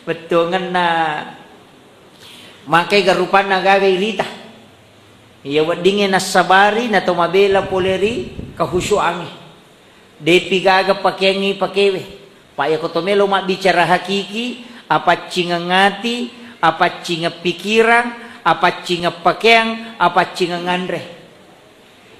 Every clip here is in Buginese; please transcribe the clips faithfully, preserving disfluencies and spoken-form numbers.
Bettuangenna makai garupanna gaga irita. Iya weddingnge nassabari nato mabela pole ri kehusyuangnge. Depi gaga pakeangngi pakewe. Pa iyako to melo mabbicara hakiki, apaccingeng ati, apaccingeng pikirang, apaccingeng pakeang, apaccingeng anre.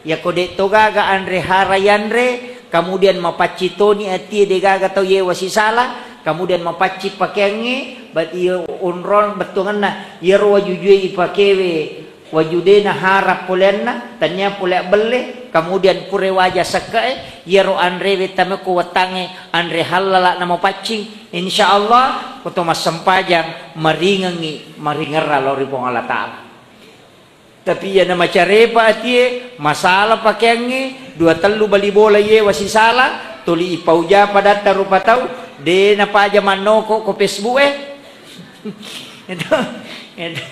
Yako de' to gaga anre hara yanre, kemudian mapaccing toni atie de' gaga tau yewa sisala, kemudian mapaccing pakeangnge, bat-, iyo onrong bettuangenna, iyaro wajujue ipakewe, waju de' nahara poleanna, tania pole abbelle, kemudian pura waja sekke'e, iyaro anrewe tamekko wettangnge, anre hallala namapaccing, insya Allah, koto massempajang, maringengngi, maringerra lao ri Puang Allah Ta'ala. Tapi iyana macarepa atie, masala pakeangnge, dua tellu bali bola iyewa sisala, tuli ipauja padatta rupa tau, de' napaja mannoko ko Facebook e. Itu, itu.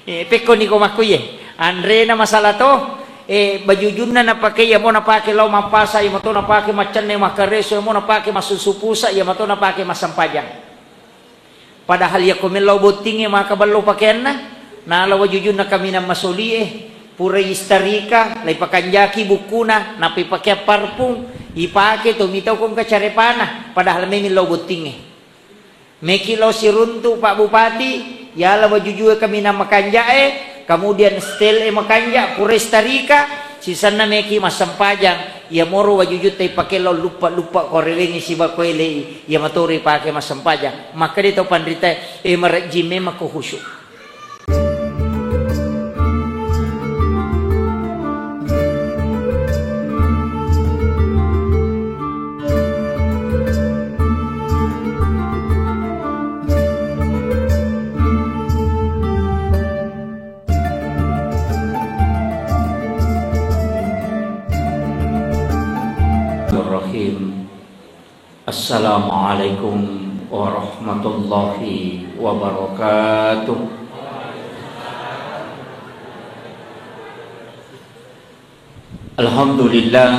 Eh, pekkoni ko makkuye. Anrena masala to, eh, bajujunna napake, iyamo napake lao mappasa, iyamo to napake maccenne makkareso, iyamo napake massusu pusa, iyamo to napake massempajang. Padahal iyako mellau bottingnge maka ballo pakeanna, nala wajujunna kaminang masolie, pura istarika, laipakanjaki bukkuna, nappa ipakeang parfum, ipake to mitau ko engka carepana, padahal memeng lao bottingnge. Meki lao siruntu Pak Bupati, yala wajujue kaminang makanjae, kemudian setel e makanja, pura istarika, sisenna meki massempajang, iyamoro wajujutta ipake lao luppa-luppa ko rewengngi siba ko elei, iya matoro ipake massempajang. Makkeda to panritae, e, marejjing memang ko khusyuk. Bismillahirrahmanirrahim. Assalamualaikum warahmatullahi wabarakatuh. Alhamdulillah,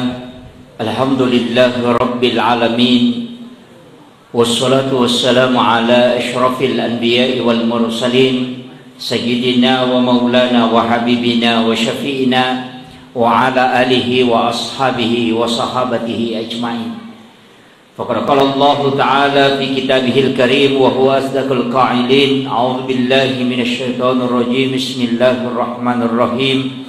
alhamdulillahi rabbil alamin. Wassalatu wassalamu ala asyrafil anbiya'i wal mursalin, sayyidina wa maulana wa habibina wa syafi'ina wa ala alihi wa ashabihi wa sahabatihi ajma'in. Faqad qala Allahu ta'ala fi kitabihil karim wa huwa asdaqul qailin, a'udzu billahi minasy syaithanir rajim, bismillahir rahmanir rahim.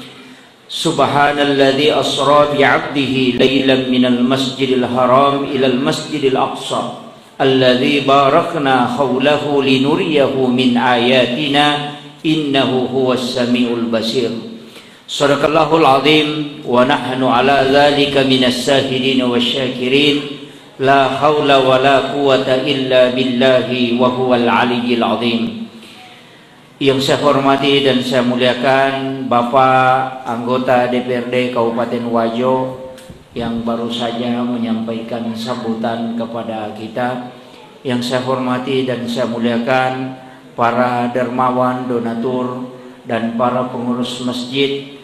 Subhanalladzi asra bi 'abdihi lailan minal masjidil haram ilal masjidil aqsa alladzi barakna haulahu linuriyahu min ayatina innahu huwas samiul basir. Sadaqallahul azim wa nahnu ala dzalika minas syahidin wasyakirin. La haula wala quwwata illa billahi wa huwal aliyyil azim. Yang saya hormati dan saya muliakan Bapak Anggota D P R D Kabupaten Wajo yang baru saja menyampaikan sambutan kepada kita. Yang saya hormati dan saya muliakan para dermawan, donatur, dan para pengurus masjid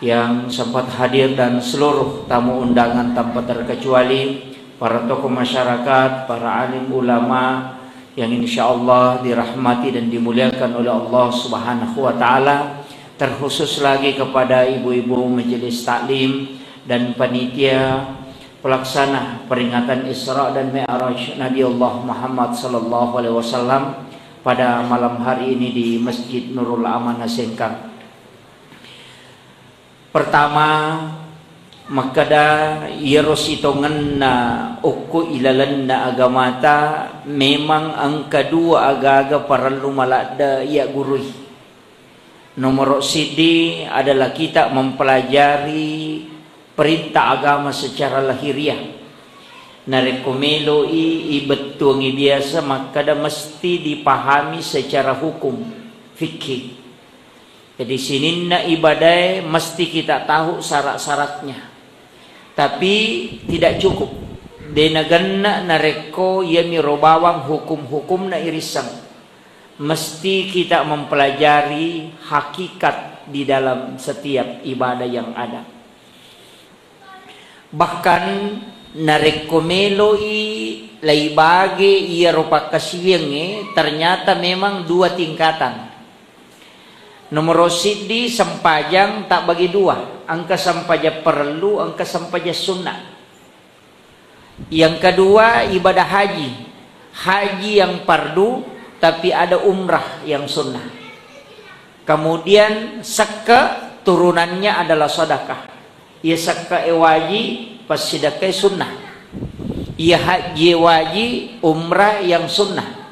yang sempat hadir dan seluruh tamu undangan tanpa terkecuali, para tokoh masyarakat, para alim ulama yang insya Allah dirahmati dan dimuliakan oleh Allah Subhanahu wa Ta'ala, terkhusus lagi kepada ibu-ibu majelis taklim dan panitia pelaksana peringatan Isra dan Mi'raj Nabi Allah Muhammad sallallahu alaihi wasallam pada malam hari ini di Masjid Nurul Amanah Sengkang. Pertama, makkeda iyaro sitongenna okko ilalenna agamata memang engka dua agaga parellu maladde iyaggurui. Nomoro siddi adalah kita mempelajari perintah agama secara lahiriah. Narekko meloi ibettuangi biasa makkeda mesti dipahami secara hukum fikih. Jadi sininna ibadae mesti kita tahu syarat-syaratnya. Tapi tidak cukup. De nagenna narekko iyamiro bawang hukum-hukumna irisseng. Mesti kita mempelajari hakikat di dalam setiap ibadah yang ada. Bahkan Narekko melo'i laibage iyaro pakkasiwiangnge, ternyata memang dua tingkatan. Nomoro siddi, sempajang tabbagi dua, engka sempajang parellu, engka sempajang sunnah. Yang kedua, ibadah haji. Haji yang fardu, tapi ada umrah yang sunnah. Kemudian sekke turunannya adalah sedekah. Iya sekke'e waji, passidekkai sunnah. Iya hajjie waji, umrah yang sunnah.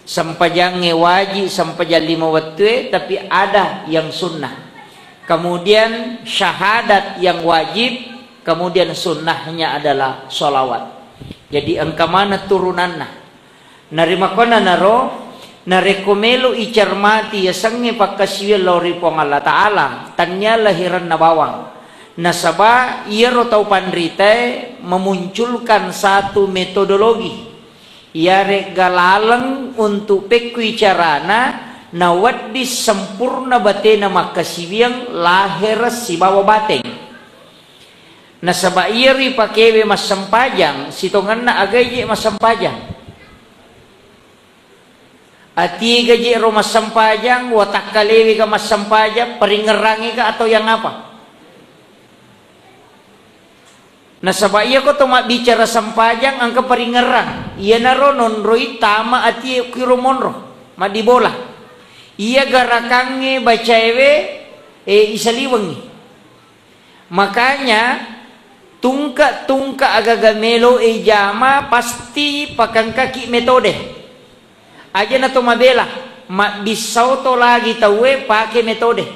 Sempajangnge waji, sempajang lima wettue, tapi ada yang sunnah. Kemudian syahadat yang wajib, kemudian sunnahnya adalah sholawat. Jadi engka mana turunanna. Narimakkuannanaro, narekko melo icermati yasengnge pakkasiwiang lao ri Puang Allah Ta'ala, tannia lahiranna bawang. Nasaba iyaro tau panritae memunculkan satu metodologi, iyaregga laleng untuk pekkui carana nawedding sempurna batena makkasiwiang lahera sibawa bateng. Nasaba iyaro ipakewe massempajang, sitongenna agaije massempajang. Atiega je ro massempajang, watakkalewega massempajang, paringerrangika atau yang apa? Nasaba iyako to mabbicara sempajang engka paringerrang, iyanaro nonroi tama atie kiro monro, maddibola. Iya garakangnge bacaewe, e, isaliwengngi. Makanya, tungke-tungke agaga melo ijama pasti pakengkaki metode. Aja na to mabela, mabbissau to lagi tauwe pake metode.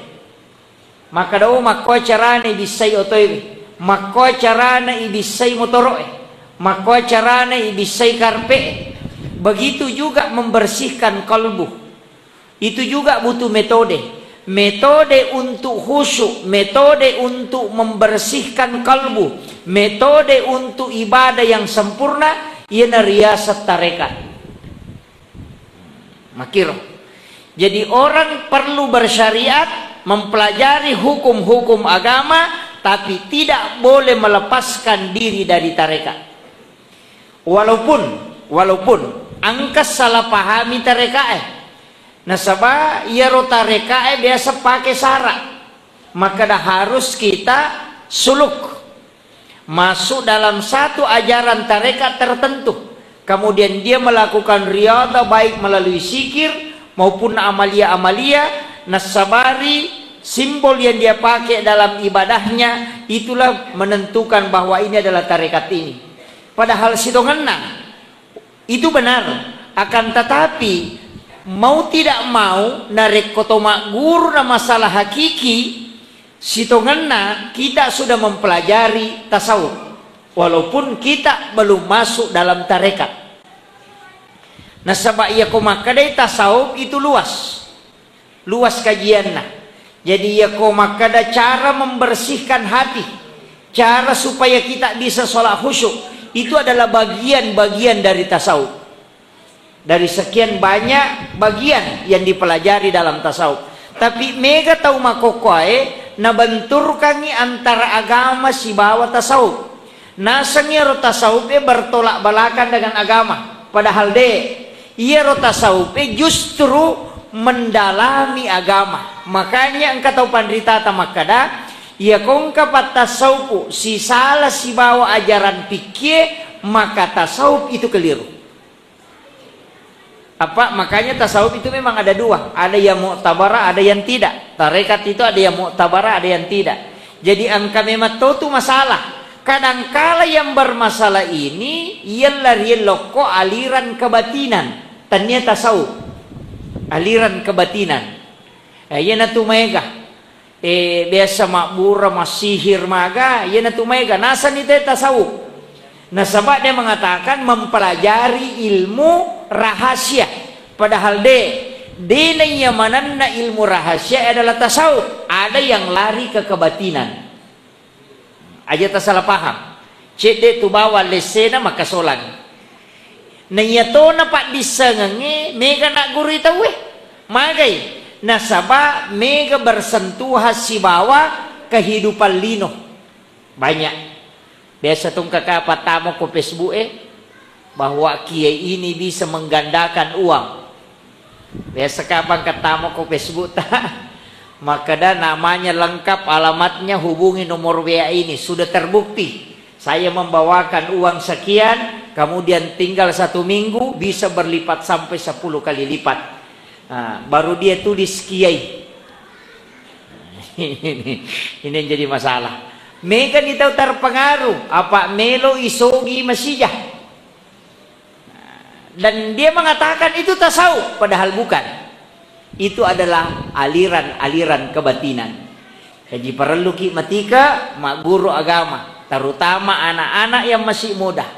Makkeda, "Oh, makkoa carana ibissai otoewe, makkoa carana ibissai motoro'e, makkoa carana ibissai karpe'e." Begitu juga membersihkan kalbu. Itu juga butuh metode. Metode untuk khusyuk, metode untuk membersihkan kalbu, metode untuk ibadah yang sempurna, iyana riaseng tarekat. Makkiro. Jadi orang perlu bersyariat, mempelajari hukum-hukum agama, tapi tidak boleh melepaskan diri dari tarekat. Walaupun, walaupun engka salah pahami tarekae. Nasaba iyaro tarekae biasa pake sara. Makkeda harus kita suluk. Masuk dalam satu ajaran tarekat tertentu. Kemudian dia melakukan riadah baik melalui zikir maupun amalia-amalia, nasabari simbol yang dia pakai dalam ibadahnya, itulah menentukan bahwa ini adalah tarekat ini. Padahal sitongenna itu benar, akan tetapi mau tidak mau, narekko to magguru na masalah hakiki, sitongenna kita sudah mempelajari tasawuf, walaupun kita belum masuk dalam tarekat. Nasaba iyako makkedai tasawuf itu luas. Luas kajianna. Jadi, iyako makkeda cara membersihkan hati, cara supaya kita bisa sholat khusyuk, itu adalah bagian-bagian dari tasawuf. Dari sekian banyak bagian yang dipelajari dalam tasawuf. Tapi mega tau makkokkoe nabenturkangi antara agama sibawa tasawuf. Naseng iyaro tasawuf e bertolak belakang dengan agama. Padahal de, iyaro tasawuf e justru mendalami agama. Makanya engka tau panritata makkeda, iyako engka pattasawufu sisala sibawa ajaran fikkie, maka tasawuf itu keliru. Apa? Makanya tasawuf itu memang ada dua, ada yang muktabarah, ada yang tidak. Tarekat itu ada yang muktabarah, ada yang tidak. Jadi engka memang totu masalah. Kadangkala yang bermasalah ini, iyalla riellokko aliran kebatinan, tania tasawuf. Aliran kebatinan. Eh, iyanatu maega. Eh, biasa mabbura, massihir, maga, iyanatu maega. Nasani te tasawuf. Nasaba dia mengatakan mempelajari ilmu rahasia. Padahal de, de naiya manenna ilmu rahasia adalah tasawuf. Ada yang lari ke kebatinan. Aja tasalah paham. Cedde tu bawang lessena makasolang. Naiyatona paddissengengnge mega naggurui tauwe. Magai? Nasaba mega bersentuhan sibawa kehidupan lino. Banyak. Biasa tongka kapang tama ko Facebook e, bahwa kiai ini bisa menggandakan uang. Biasa kapang katama ko Facebook ta, makkeda namanya lengkap, alamatnya, hubungi nomor W A ini. Sudah terbukti. Saya membawakan uang sekian, kemudian tinggal satu minggu bisa berlipat sampai sepuluh kali lipat. Nah, baru dia tulis kiai. Ini, ini yang jadi masalah. Mega ni tau terpengaruh, apa melo isogi masijah. Dan dia mengatakan itu tasawuf, padahal bukan. Itu adalah aliran-aliran kebatinan. Jadi parelluki matika magguru agama, terutama anak-anak yang masih muda.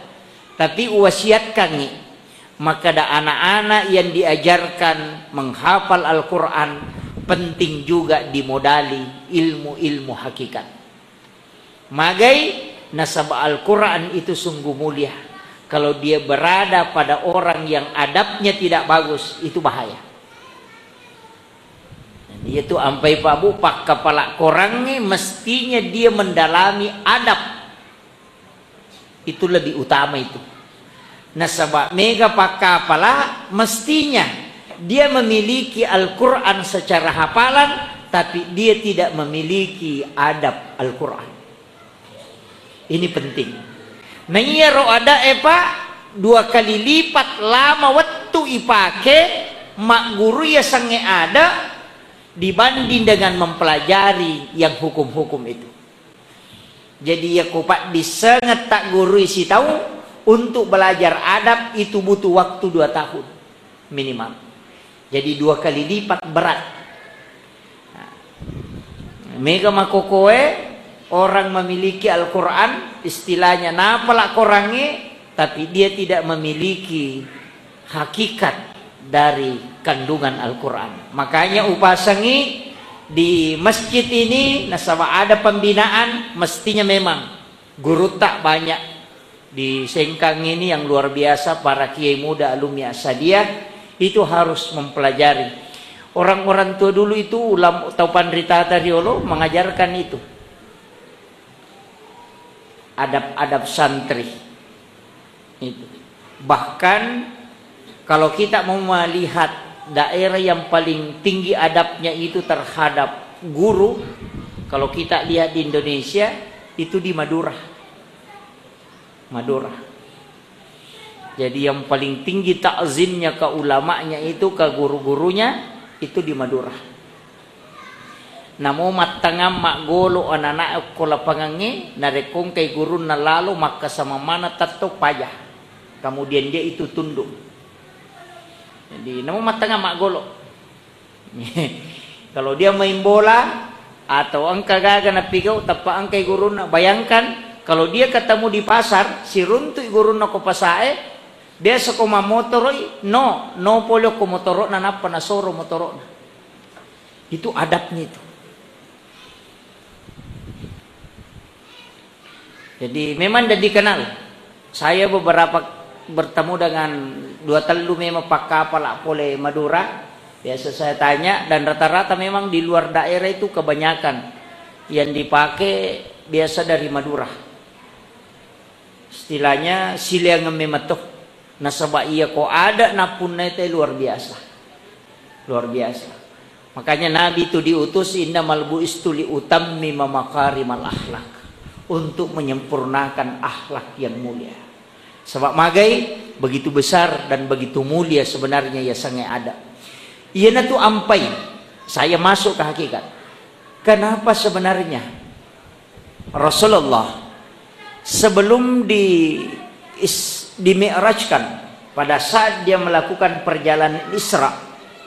Tapi uwasiatkangi, makkeda anak-anak yang diajarkan menghafal Al-Quran penting juga dimodali ilmu-ilmu hakikat. Magai? Nasaba Al-Quran itu sungguh mulia. Kalau dia berada pada orang yang adabnya tidak bagus, itu bahaya. Jadi itu ampai Pak Bu, pakkapala korangnge mestinya dia mendalami adab. Itu lebih utama itu. Nasaba mega pakkapala mestinya dia memiliki Al-Quran secara hafalan, tapi dia tidak memiliki adab Al-Quran. Ini penting. Nah, iyaro ada, eh, Pak, dua kali lipat lama wettu ipake magguru yasengnge ada dibanding dengan mempelajari yang hukum-hukum itu. Jadi, yakko paddissengeng taggurui sitaung untuk belajar adab itu butuh waktu dua tahun minimal. Jadi, dua kali lipat berat. Nah, mega makokoe orang memiliki Al-Quran, istilahnya napala korangnge, tapi dia tidak memiliki hakikat dari kandungan Al-Quran. Makanya upasangi di masjid ini, nasaba ada pembinaan, mestinya memang gurutta banyak di Sengkang ini yang luar biasa, para kiai muda alumni Asadiyah itu harus mempelajari. Orang-orang tua dulu itu, ulama, tau panritata riolo mengajarkan itu. Adab-adab santri. Itu. Bahkan kalau kita mau melihat daerah yang paling tinggi adabnya itu terhadap guru, kalau kita lihat di Indonesia, itu di Madura. Madura. Jadi yang paling tinggi takzimnya ke ulamanya itu, ke guru-gurunya itu di Madura. Namo mattangang maggolo anak-anak okko lapangangnge, narekko engkai gurunna lalo, makkasamang maneng tettong paja. Kemudian dia itu tunduk. Jadi, namo mattangang maggolo. Kalau dia main bola atau engka gaga napigau, tappa engkai gurunna. Bayangkan, kalau dia ketemu di pasar, siruntui gurunna ko pasae, biasa ko mammotoroi, no, no pole ko motoro'na, nappa nasoro motoro'na. Itu adabnya itu. Jadi memang tidak dikenal. Saya beberapa bertemu dengan dua tellu memang pakkapala pole Madura. Biasa saya tanya, dan rata-rata memang di luar daerah itu kebanyakan yang dipakai biasa dari Madura. Istilahnya sileangeng memetto. Nasaba iya ko ada napunnai te luar biasa. Luar biasa. Makanya Nabi itu diutus, "Innamal bu'istu li utammima makarimal akhlak." Untuk menyempurnakan akhlak yang mulia. Sebab magai begitu besar dan begitu mulia sebenarnya yasengnge ada. Iyanatu ampai saya masuk ke hakikat. Kenapa sebenarnya Rasulullah sebelum di is-, dimi'rajkan, pada saat dia melakukan perjalanan Isra,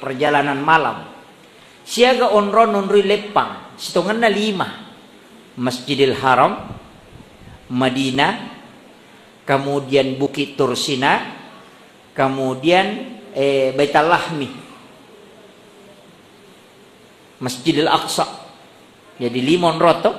perjalanan malam, siaga onrong nonroi leppang, sitongenna lima, Masjidil Haram, Madinah, kemudian Bukit Tursina, kemudian, eh, Baitul Lahmi, Masjidil Aqsa. Jadi lima onrong to.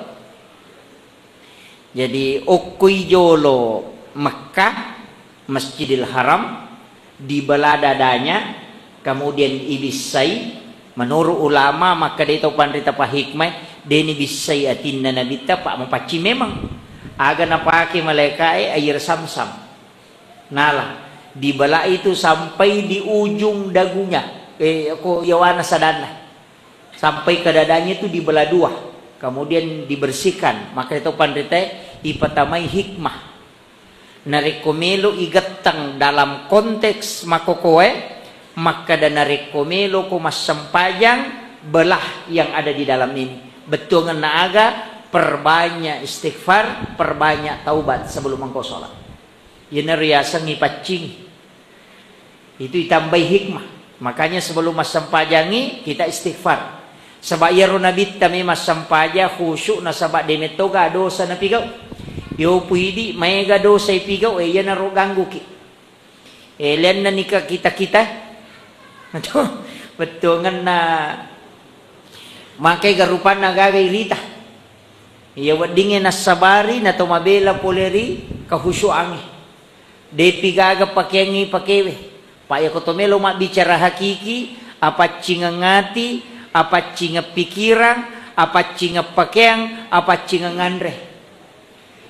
Jadi okkoi jolo Mekkah, Masjidil Haram, dibela dadanya, kemudian ibissai. Menurut ulama, makkeda tau panrita pahikmai, deni bissai atinna Nabitta, pak mapaccing memang. Aga napake malaeka'e air samsam. Nala, dibelai itu sampai di ujung dagunya. Eh, ko yawana sadanna. Sampai ke dadanya itu dibelah dua. Kemudian dibersihkan. Maka itu panritae ipatamai hikmah. Narekko melo igetteng dalam konteks makokoe, makkeda narekko melo ko massempajang, belah yang ada di dalam ini. Bettuangenna aga, perbanyak istighfar, perbanyak taubat sebelum engkau sholat. Iyana riaseng ipaccing. Itu itambai hikmah. Makanya sebelum massempajangi kita istighfar. Saba iyaro nabitta memang sempajang khusyuk nasaba demettoga dosa napigau. Yo puidi maega dosa ipigau, eh, iyanaro gangguki. Eh, lenna nika kita-kita. Bettuangenna makai garupanna gaga irita. Iya weddingnge nassabari nato mabela pole ri kahusyuangnge. Depi gaga pakeangngi pakewe. Pa iyako to melo mabbicara hakiki, apaccingeng ati, apaccingeng pikirang, apaccingeng pakeang, apaccingeng anre.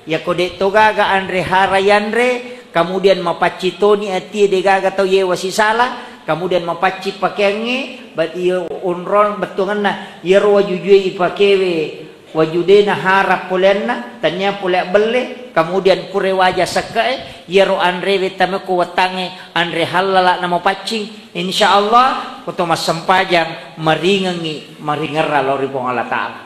Iyako de to gaga anre hara yanre, kemudian mapacci toni atie de gaga tau yewa sisala, kemudian mapacci pakeangnge, bat iya onrong bettuangenna, iyaro wajujue ipakewe, waju de nahara poleanna, tania pole belle, kemudian pure waja sekke'e, iyaro anrewe tamekko wettangnge anre hallala namapaccing, insya Allah, koto massempajang maringengngi, maringerra lao ri Puang Allah Ta'ala.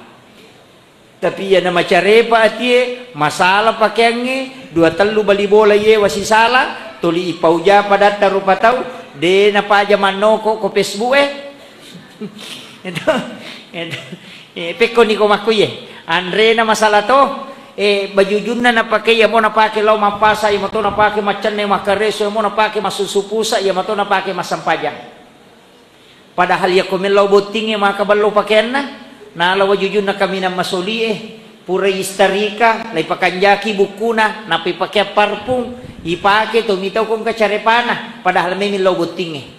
Tapi iyana macarepa atie, masala pakeangnge, dua tellu bali bola yewa sisala, tuli ipauja padatta rupa tau, de napaja mannoko ko Facebook e. Itu, itu. Eh, pekkoni ko makkuye. Anrena masalah to, eh, bajujunna napake, iya mo napake lao mappasa, iya mo to napake maccenne makkareso, iya mo napake massusu pusa, iya mo to napake massempajang. Padahal iya ko mellau bottingnge maka ballo pakeanna, nala wajujunna kaminang masolie, pura istarika, laipakanjaki bukkuna, nappa ipake parfum, ipake to mitau ko engka carepana, padahal memang lao bottingnge.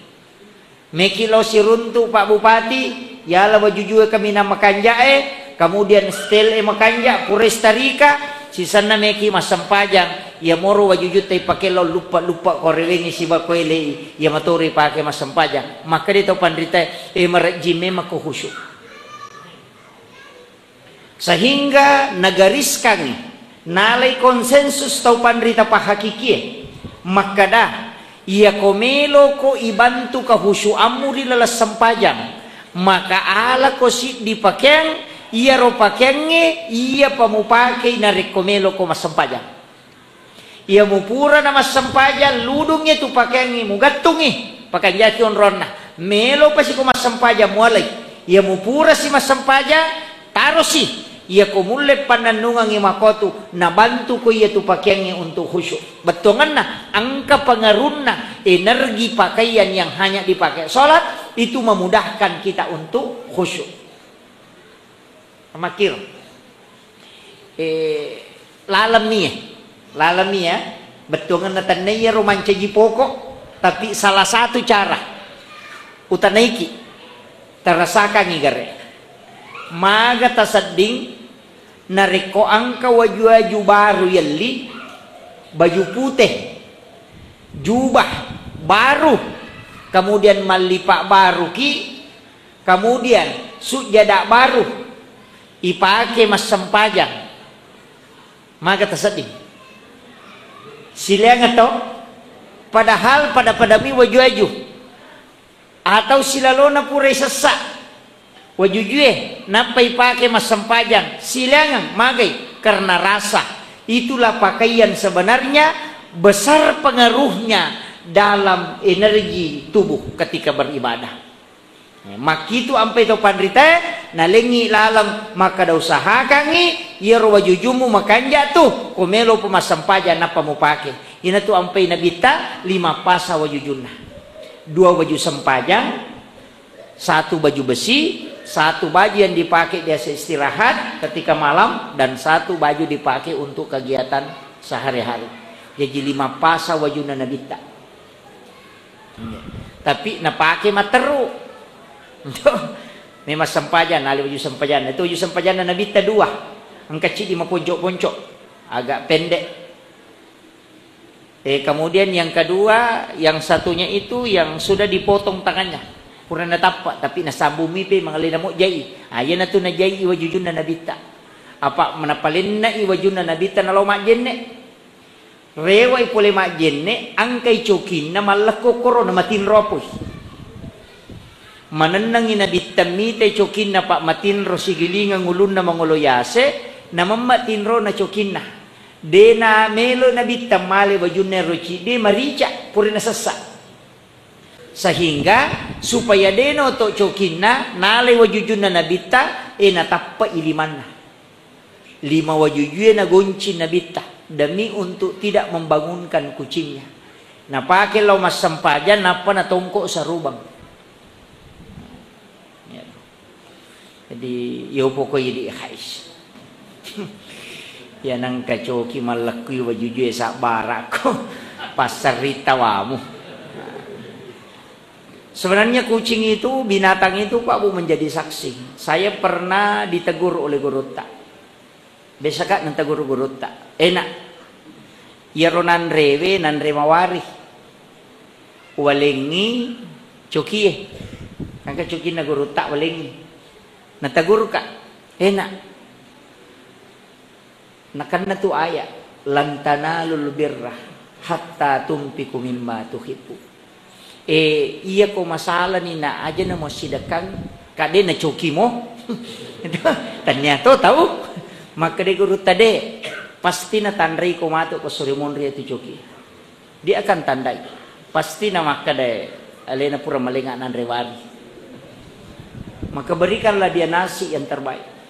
Meki lao siruntu Pak Bupati, yala wajujue kaminang makanjae, kemudian setel e makanja, pura istarika, sisenna meki massempajang, iya moro wajujutta ipake lao luppa-luppa ko rewengngi siba ko elei, iya matoro ipake massempajang. Makkeda to panritae, e marejjing memang ko khusyuk. Sehingga nagariskangngi, nalai konsensus tau panrita pahakikie makkeda, iyako meloko ibantu kahusyuammu ri laleng sempajang, maka alako siddi pakeang, iyaro pakeangnge iyapa mupakei narekko meloko massempajang. Iya mupura na massempajang, ludungngi tu pakeangngi, mugattungngi, pakanjaki onronna. Melo pasiko massempajang mualai. Iya mupura si massempajang, tarosi. Iya ko mulle pannennungangngi makotu, nabantu ko iya tu pakeangngi untuk khusyuk. Bettuangenna, engka pengaruhna energi pakaian yang hanya dipakai sholat, itu memudahkan kita untuk khusyuk. Makkiro. Eh, laleng mie. Laleng mie, bettuangenna tennaiya ro mancaji pokok, tapi salah satu cara utanaiki, tarasakangngi gare. Maga tasedding narekko engka waju-waju baru yelli, baju pute, jubah baru, kemudian mallipa baruki, kemudian sujjada baru ipake massempajang. Maga tasedding. Sileang to? Padahal pada-padami waju-waju. Atau silalona purai sessa wajujue, nappa ipake massempajang. Sileangeng, magai, karena rasa. Itulah pakaian sebenarnya besar pengaruhnya dalam energi tubuh ketika beribadah. Makkitu ampai to panritae, nalengngi laleng makkada usahakangngi iyaro wajujummu makanja tu, ko melopa massempajang nappa mupake. Inatu ampai nabitta lima pasa wajujunna. Dua baju sempajang, satu baju besi, satu baju yang dipakai biasa istirahat ketika malam, dan satu baju dipakai untuk kegiatan sehari-hari. Jadi lima pasa wajunna nabitta. Iya. Tapi napake matteru. Memang sempajang, nali waju sempajang. Itu waju sempajanna nabitta dua. Engka cidi maponco-ponco. agak pendek. Eh, kemudian yang kedua, yang satunya itu yang sudah dipotong tangannya. Pura natappa, tapi nasambung mipe mangalena mojjai. Ah, iyanatu najai wajujunna Nabitta. Apa napalenna i wajunna Nabitta nalao majjenne. Rewai pole majjenne, angkai cokinna mallekko koro namatinro apoi. Manennengngi Nabitta mitai cokinna, pa matinro sigilingeng ulunna mangolo yase, namemma tinrona cokinna. De namelo Nabitta male wajunna ero cidde marica pura nasessa. Sehingga supaya de naoto cokinna, nalai wajujunna Nabitta, e natappa i limanna. Lima wajujue nagonci Nabitta demi untuk tidak membangunkan kucingnya. Napake lao massempajang, nappa natongko sarubang. Ya. Jadi, yopo ko idi hais. Ya nangka coki mallekkui wajujue sabbarakko. Passerri tawamu. Sebenarnya kucing itu, binatang itu, Pak Bu, menjadi saksi. Saya pernah ditegur oleh gurutta. Biasa ka nanta guru-gurutta. Enak. Iyaro nanrewe, nanre mawari. Walengngi cokie. Engka cokinna gurutta walengngi. Nataguru ka. Enak. Nakenna tu ayat, "Lan tanalul birra hatta tunfiqu mimma tuhibbu." Eh, iya ko masalani na aja na mo sidekkang, kade na coki mo. Tania to tau. Makkeda guru tade, pasti na tanrei ko matu ko sore monri tu coki. Dia akan tandai. Pasti na makkeda alena pura malenga nanre wari. Maka berikanlah dia nasi yang terbaik.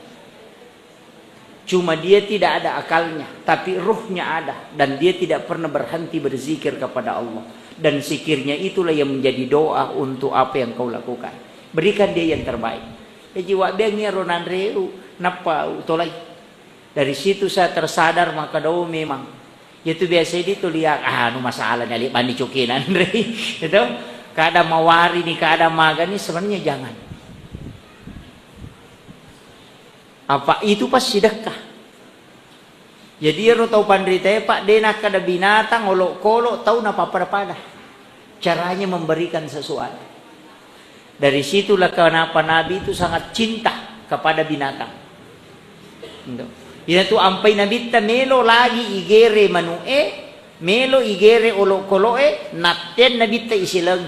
Cuma dia tidak ada akalnya, tapi ruhnya ada, dan dia tidak pernah berhenti berzikir kepada Allah. Dan zikirnya itulah yang menjadi doa untuk apa yang kau lakukan. Berikan dia yang terbaik. Jadi, wabbeangngi ero nanreu, nappa utolai. Dari situ saya tersadar, maka do memang. Itu biasa di tulia, ah, anu masalah ni, alik bani coki nanrei. Itu, kada mawari ni, kada magani, sebenarnya jangan. Apa itu pas sidekka. Jadi ero tau panritae, Pak, de nakkeda binatang, olokolo, tau napapada-pada. Caranya memberikan sesuatu. Dari situlah kenapa Nabi itu sangat cinta kepada binatang. Itu. Iyatu ampai Nabitta melo lagi igere manu'e, melo igere olokolo'e, natteang Nabitta isileng.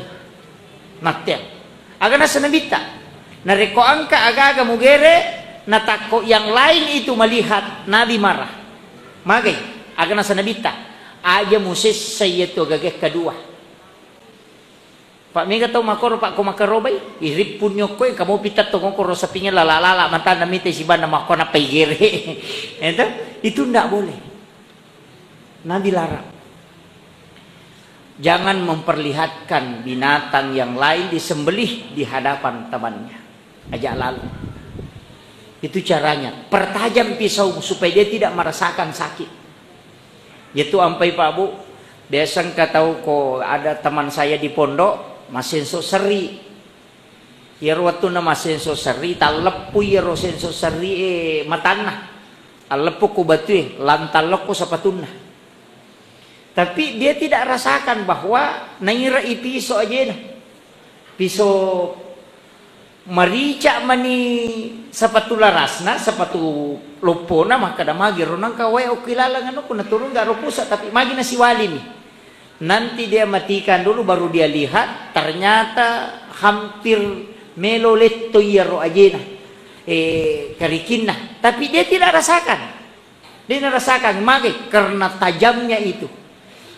Natteang. Aga nasa Nabitta? Narekko engka aga-aga mugere, natakko yang lain itu melihat, Nabi marah. Magai? Aga nasa Nabitta? Aja musessa iyatu agaga kedua. Pak, mega tau makkoro, Pak, ko makkarobai? Irippunni okkoe, kamu pitatto ngokoro sapinge lala-lala, matanna mita sibanna makko nappa igere. Itu, itu ndak boleh. Nabi larang. Jangan memperlihatkan binatang yang lain disembelih di hadapan temannya. Ajak lalu. Itu caranya. Pertajam pisau supaya dia tidak merasakan sakit. Itu ampai Pak Bu, biasa engka tau ko ada teman saya di pondok, masenso seri. Iyaro wettunna masenso serri, talleppu iyaro senso serri e matanna. Talleppu ko batue, lantallokko sapatunna. Tapi dia tidak rasakan bahwa naira i piso ajena. Piso marica mani sapatu larasna, sapatu loppona, makkeda magi ro nangka wae okki laleng anu, ko naturung garo pusa, tapi magi nasiwalini. Nanti dia matikan dulu, baru dia lihat, ternyata hampir melo letto iyaro ajena, eh, karikinna. Tapi dia tidak rasakan. Dia tidak rasakan, mage karena tajamnya itu.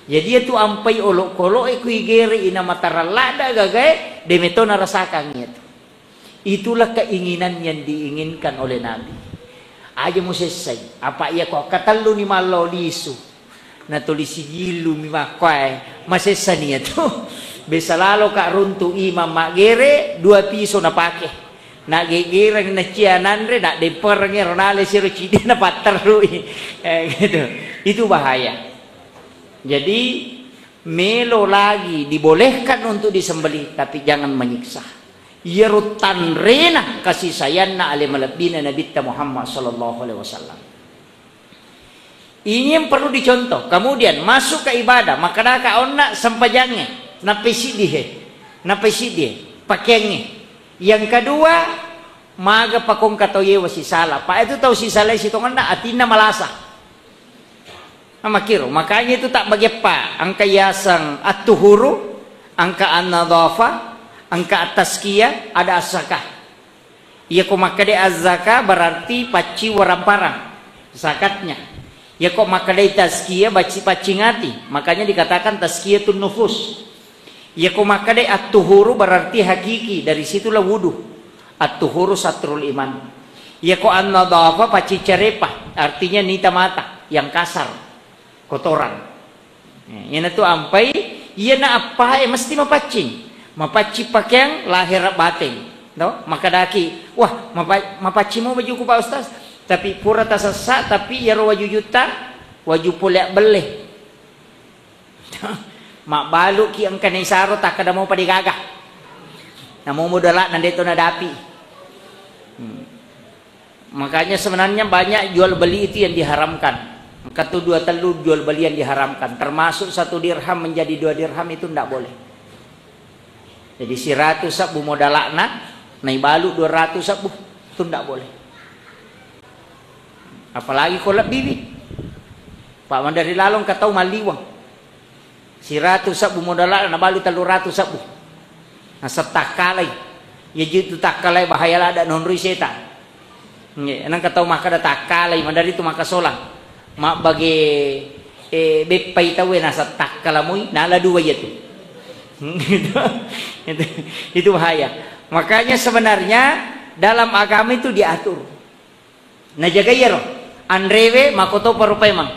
Jadi itu ampai olokolo'e kuigere ina mataran ladda gagae, de meto narasakan itu. Itulah keinginan yang diinginkan oleh Nabi. Aja musessai. Apa iya ko katelluni mallo lisu. Natuli sijillumi makkuae. Masessani iyatu. Besa lalo ka runtu imam maggere, dua piso napake. Naggegereng nacia nanre, nadempereng ero nale siro cidi napatterrui. Eh, gitu. Itu bahaya. Jadi, melo lagi dibolehkan untuk disembelih, tapi jangan menyiksa. Iyaro tanrena kasih sayangna ale malebbina Nabitta Muhammad sallallahu alaihi wasallam. Ini yang perlu dicontoh. Kemudian masuk ke ibadah, makkedaka onna sempajangnge, nappai siddi he, nappai siddi he, pakeangnge. Yang kedua, maga pakongka tau yewa sisala. Pa itu tau sisala sitongenna atinna malasa. Nah, makkiro, makanya itu tak bageppa, engka yaseng at-tuhuru, engka an-nadhafa, engka at-tazkiyah, ada az-zakah. Iya ko makkeda az-zakah berarti pacci waramparang zakatnya. Iya ko makkeda tazkiyah bacci paccing ati, makanya dikatakan tazkiyatun nufus. Iya ko makkeda at-tuhuru berarti hakiki, dari situlah wudu. At-tuhuru satrul iman. Iya ko an-nadhafa pacci carepa, artinya nita mata yang kasar, kotoran. Eh, iyanatu ampai, iyana appae mesti mapaccing. Mapaccing pakeang lahera bateng. No? Makkedaki, "Wah, mapa-, mapaccing mo bajuku, Pak Ustaz." Tapi pura tasessa, tapi iyaro wajujutta, waju pole abbelle. Mabbaluki engka naisaro takkeda mo pada gaga. Namo modala'na de to nadapi. Hmm. Makanya sebenarnya banyak jual beli itu yang diharamkan. Engka tu dua tellu jual beli yang diharamkan. Termasuk satu dirham menjadi dua dirham itu ndak boleh. Jadi siratu sebbu modala'na, naibalu dua ratu sebbu, itu ndak boleh. Apalagi ko lebbiwi. Pak mandari lalong katau maliwang. Siratu sebbu modala'na nabalu tellu ratu sebbu. Nasettakkalai. Iya jitu takkalai bahaya lada nonroi setan. Nggih, nangka tau makkeda takkalai, mandari tu makkasolang. Mabbage, eh, beppai tauwe nasettakkala mui, nala dua iya tu. Itu, itu, itu bahaya. Makanya sebenarnya dalam agama itu diatur. Najagai iyaro, anrewe makotopa rupaimeng.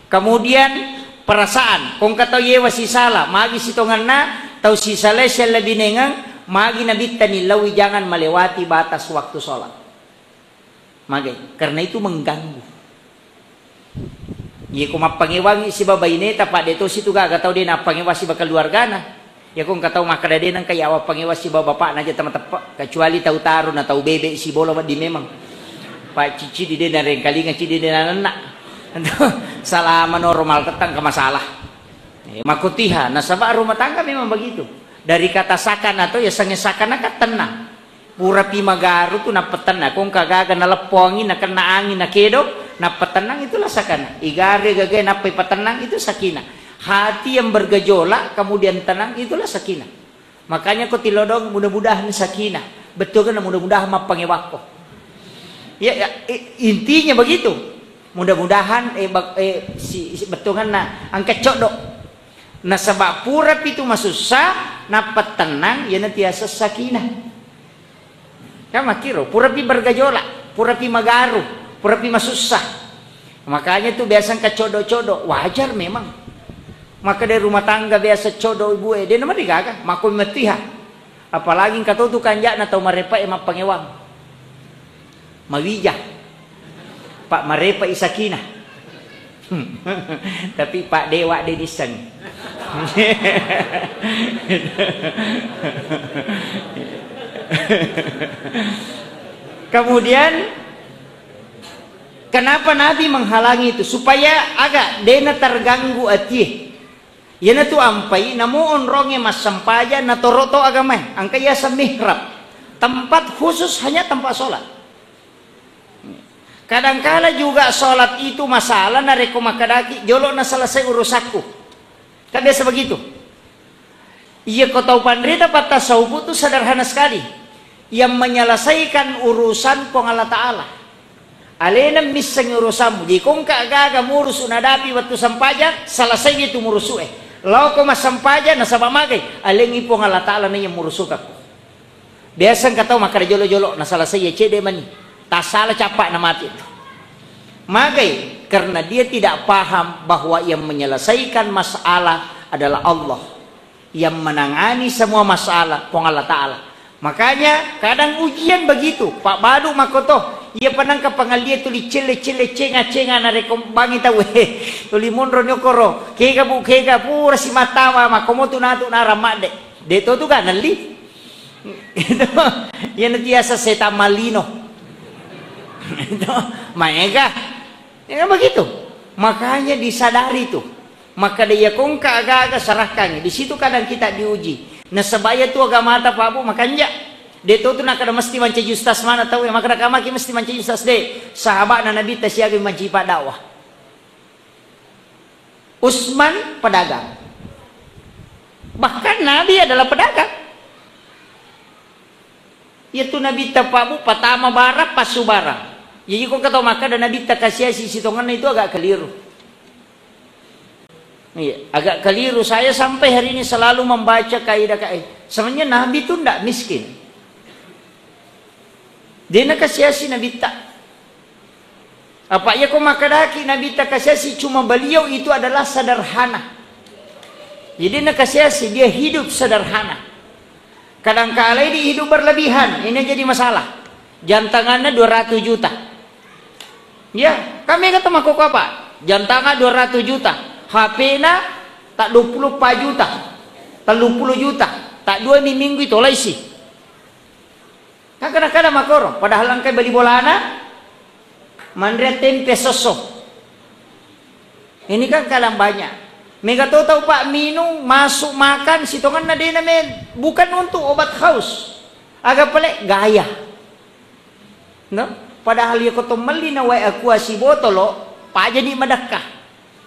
Kemudian perasaan, kongka tau yewa sisala, magi sitongenna, tau sisalae siallebinengeng, magi nabittani laui jangan melewati batas waktu sholat. Magai, karena itu mengganggu. Iya ko mappangewangi siba baineta, pa de tosi tu gaga tau de nappangewang siba keluargana. Iya ko engka tau makkeda de nengka yawa pangewang siba bapakna aja tamateppe, kecuali tau taruna, tau bebe sibola wedding memang. Pa cicci di de narengkalinga, cicci de nanenna. Salama normal tettang ke masalah. Eh, makotiha, nasaba rumah tangga memang begitu. Dari kata sakana to, ya sange sakana kan tenang. Purapi magaru tu nappa tenang. Ko engka gaga naleppongi, nakenna angin, nakedo, nappa tenang, itulah sakana. Igaru gagae nappai patennang, itu sakinah. Hati yang bergejolak kemudian tenang, itulah sakinah. Makanya ko tilodong, mudah-mudahan sakinah. Betul kan, mudah-mudahan mappangewakko. Ya, ya, i-, intinya begitu. Mudah-mudahan, eh, bak-, eh, si, si, bettuanganna engka coddo. Nasaba purapi tu masussa, nappa tenang, iyana tiaseng sakinah. Kan makkiro, purapi bergejolak, purapi magaru, purapi masussa. Makanya tu biasa engka coddo-coddo, wajar memang. Maka dari rumah tangga biasa coddo ibu e, de namarigaga, mako matiha. Apalagi engka to tu kanja'na tau marepa e mappangewang. Mawija. Pak marepa i sakinah. Tapi Pak Dewa de disseng. Kemudian, kenapa Nabi menghalangi itu? Supaya aga dena terganggu atie. Iyanatu ampai namo onrongnge massempajang natoro to agamae. Engka yaseng mihrab. Tempat khusus hanya tempat sholat. Kadangkala juga sholat itu masalah narekko makkedaki jolo na selesai urusakku. Kan biasa begitu. Iya ko tau panrita pattasawufu tu sederhana sekali. Yang menyelesaikan urusan Puang Allah Ta'ala. Alena missengi urusanmu. Jadi ko engka gaga murusu nadapi wettu sempajang, selesai itu murusu e. Lao ko massempajang nasaba magai, alengi Puang Allah Ta'ala na yang murusukakku. Biasa engka tau makkeda jolo-jolo, nasalasai iya cedde mani. Tasala cappa na mati tu. Magai, karena dia tidak paham bahwa yang menyelesaikan masalah adalah Allah. Yang menangani semua masalah, Puang Allah Ta'ala. Makanya kadang ujian begitu, Pak Balu makoto, iya panangka pangalia tuli celle-celle cenga-cenga narekko bangi tau, tuli monro nyokoro, kega bu, kega pura si matawa, makomo tu natu narang madde. De to tu kan nelli. Itu, yang tiasa setan malino. Itu, maega. Ya kan begitu. Makanya disadari tu. Makkeda iya kongka aga-aga serahkangi. Di situ kadang kita diuji. Nasaba iya tu agamata, Pak Bu, makanja. De to tu nakkeda mesti mancaji ustaz mana tau, makkeda kamaki mesti mancaji ustaz de. Sahabana Nabi ta siaga mancaji padakwah. Utsman pedagang. Bahkan Nabi adalah pedagang. Iyatu Nabitta, Pak Bu, patama barang, passu barang. Jadi ko engka tau makkeda Nabitta kasiasi sitongenna, itu agak keliru. Iya, agak keliru. Saya sampai hari ini selalu membaca kaidah-kaidah. Sebenarnya Nabi itu ndak miskin. De nakasiasi Nabitta. Apa iya ko makkedaki Nabitta kasiasi, cuma beliau itu adalah sederhana. Jadi nakasiasi, dia hidup sederhana. Kadangkala ini hidup berlebihan, ini jadi masalah. Jantanganna dua ratus juta. Ya, kami kata makoko apa? Jantangan dua ratus juta. H P-na tak dua puluh empat juta. Tellu puluh juta. Tak dua mi minggu itu laisi. Kan kadang-kadang makoro, padahal engka beli bolana, manre tempe sosso. Ini kan kadang banyak. Mega to tau, Pak, minum, masuk makan, sitongenna dena men. Bukan untuk obat haus. Aga pale gaya. No? Padahal iya ko to melli na wae aqua sibotolo, pajani madakka.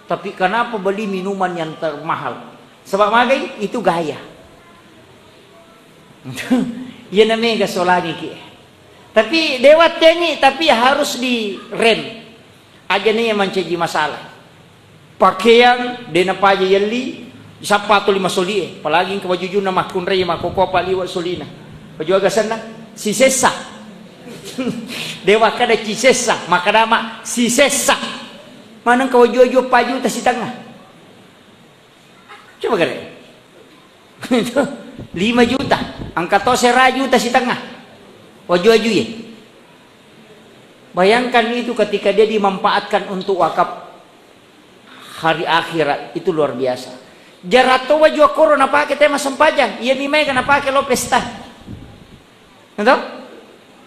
Tapi kenapa beli minuman yang termahal? Sebab magai itu gaya. Iya na mega solangi ki. Tapi dewa tengi, tapi harus direm. Aja nih yang mancaji masalah. Pakeang de napaja yelli, sapatu lima solie, apalagi engka wajujunna makkunrai makoko apa liwa solina. Waju aga senna? Sisessa. Dewa kada cisessa, makadama sisessa. Maneng ka waju-waju pajuta sitengah. Coba gare. Itu lima juta, angka to sera juta sitengah. Waju-waju ye. Bayangkan itu ketika dia dimanfaatkan untuk wakaf hari akhirat, itu luar biasa. Jarato waju akkoro napake tema sempajang, iya mi mai ga napake lo pesta. Gitu?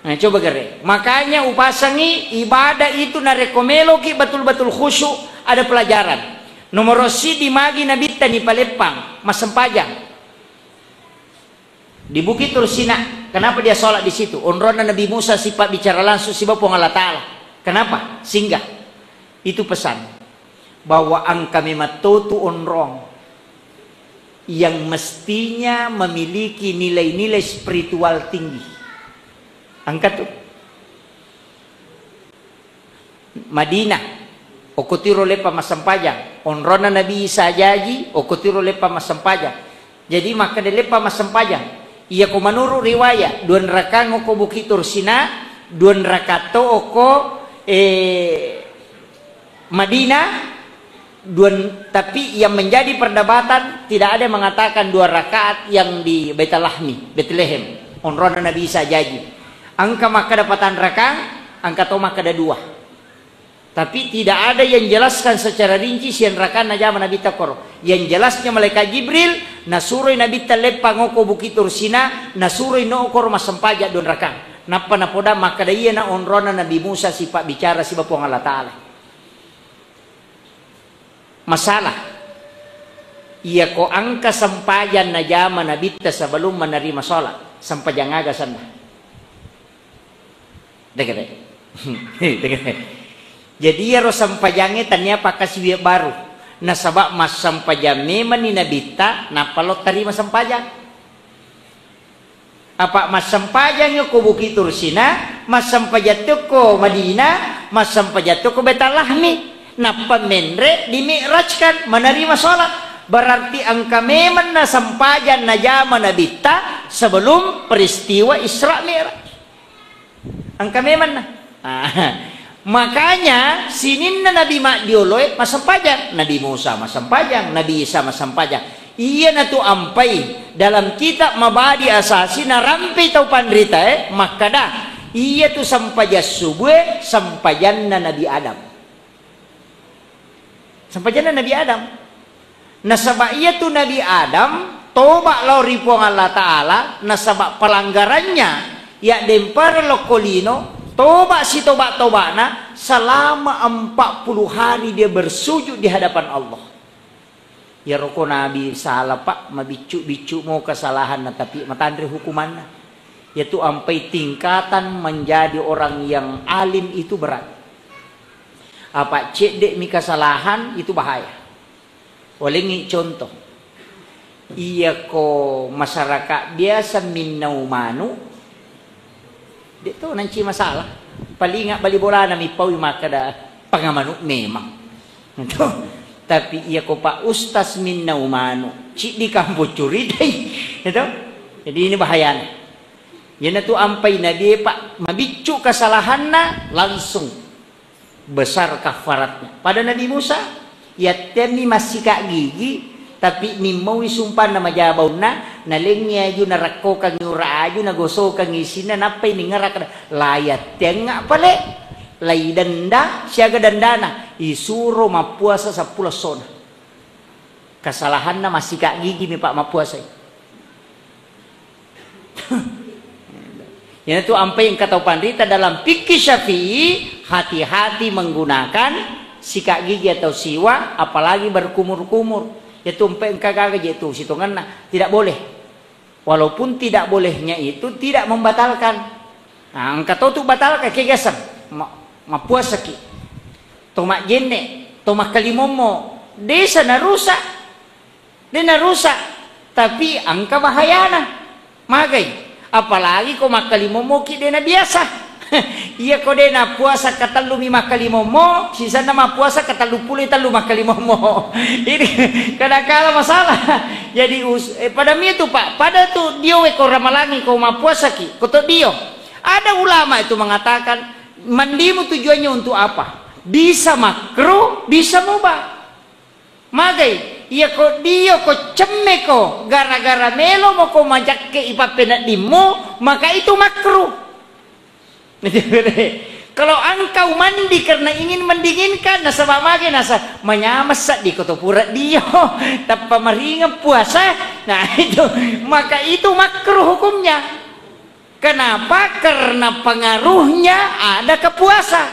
Nah, coba gare. Makanya upasangi ibadah itu narekko meloki betul-betul khusyuk, ada pelajaran. Nomor sidi magi nabitta ni paleppang, massempajang. Di Bukit Tursina, kenapa dia sholat di situ? Onronna Nabi Musa sipa bicara langsung siba Puang Allah Ta'ala. Kenapa? Singgah. Itu pesan. Bahwa engka memang totu onrong yang mestinya memiliki nilai-nilai spiritual tinggi. Engka tu. Madinah, okko tiro leppa massempajang. Onronna Nabi Isa jaji, okko tiro leppa massempajang. Jadi makkeda leppa massempajang. Iya ko menurut riwayat, dua rakang okko Bukit Tursina, dua rakang to okko, eh, Madinah, dua, tapi yang menjadi perdebatan, tidak ada yang mengatakan dua rakaat yang di Baitul Lahmi, Bethlehem. Onronna Nabi Isa jaji. Engka makkeda patang rakang, engka to makkeda dua. Tapi tidak ada yang jelaskan secara rinci sian rakang najama Nabi ta koro. Yang jelasnya malaikat Jibril nasuroi Nabi ta leppang okko Bukit Tursina, nasuroi no koro massempajang dua rakang. Nappa napoda makkeda, iya na onronna Nabi Musa sipa bicara siba Puang Allah Ta'ala. Masalah. Iya ko engka sempajang najama Nabitta sebelum menerima sholat, sempajang aga senna? Degere. Degere. Jadi iyaro sempajangnge tania pakkasiwiang baru. Nasaba massempajang memanni Nabitta, nappa lo tarima sempajang. Apa massempajang ko Bukit Tursina, massempajang to ko Madinah, massempajang to ko Baitul Lahmi. Nappa menre dimi'rajkan, menerima sholat. Berarti engka memang na sempajang najama Nabitta sebelum peristiwa Isra Mi'raj. Engka memang na. Ah, makanya sininna Nabi maddioloe massempajang, Nabi Musa massempajang, Nabi Isa massempajang. Iyanatu ampai dalam kitab Mabadi Asasi narampe tau panritae makkada, iyatu sempajang subue sempajanna Nabi Adam. Sempajanna Nabi Adam. Nasaba iyatu Nabi Adam toba lao ri Puang Allah Ta'ala, nasaba pelanggarannya yaddempareng lokko lino, Toba sitoba-tobana selama empat puluh hari dia bersujud di hadapan Allah. Iyaro ko Nabi sala, Pak, mabiccu-biccu mo kesalahanna, tapi matanre hukumanna. Yaitu ampai tingkatan menjadi orang yang alim itu berat. Apa cedde mi kesalahan itu bahaya. Walengngi contoh. Iyako masyarakat biasa minnau manu, de to nanci masalah. Palinga bali bolana mi paui makkeda pangamanu memang. Tapi iyako Pak Ustaz minnau manu, ciddi kampung curitai. Gitu? Jadi ini bahayanya. Iyanatu ampai Nabi, Pak, mabiccu kesalahanna langsung besar kafaratnya. Pada Nabi Musa, yattemmi massika gigi, tapi nimmaui sumpanna majabaunna, nalengngi aju, narakkokangngi ura aju, nagosokangngi isinna, nappai ningerak, la yattengnga pale, laidenda siaga dendana, isuro mappuasa seppulo essona. Kesalahanna massika gigi mi, Pak, mappuasai. Iyanatu ampai engka tau panrita dalam fikih Syafi'i, hati-hati menggunakan sikat gigi atau siwak, apalagi berkumur-kumur. Yatu ampai engka gaga je tu sitongenna, tidak boleh. Walaupun tidak bolehnya itu tidak membatalkan. Nah, engka to tu batalkan, kegaseng. Ma-, mappuasaki. To majjenne, to makkalimommo, desa narusak. De narusak, tapi engka bahayana. Magai? Apalagi ko makkalimommoki de nabiasa. Iya ko de napuasa katellumi makkalimommo, sisenna mappuasa katelluppulo tellu makkalimommo. Ini kadangkala masalah. Jadi us-, eh, pada mi tu, Pak, pada tu dio we ko ramalangi ko mappuasaki, ko to dio. Ada ulama itu mengatakan, mandimu tujuannya untuk apa? Bisa makruh, bisa mubah. Magai, iya ko dio ko cemme ko, gara-gara melo mo ko majakke ipappeneddimmu, maka itu makruh. Kalau engkau mandi karena ingin mendinginkan, nasaba magai, nasa manyameng seddi ko to pura dio, tappa maringeng puasa, nah itu, maka itu makruh hukumnya. Kenapa? Karena pengaruhnya ada ke puasa.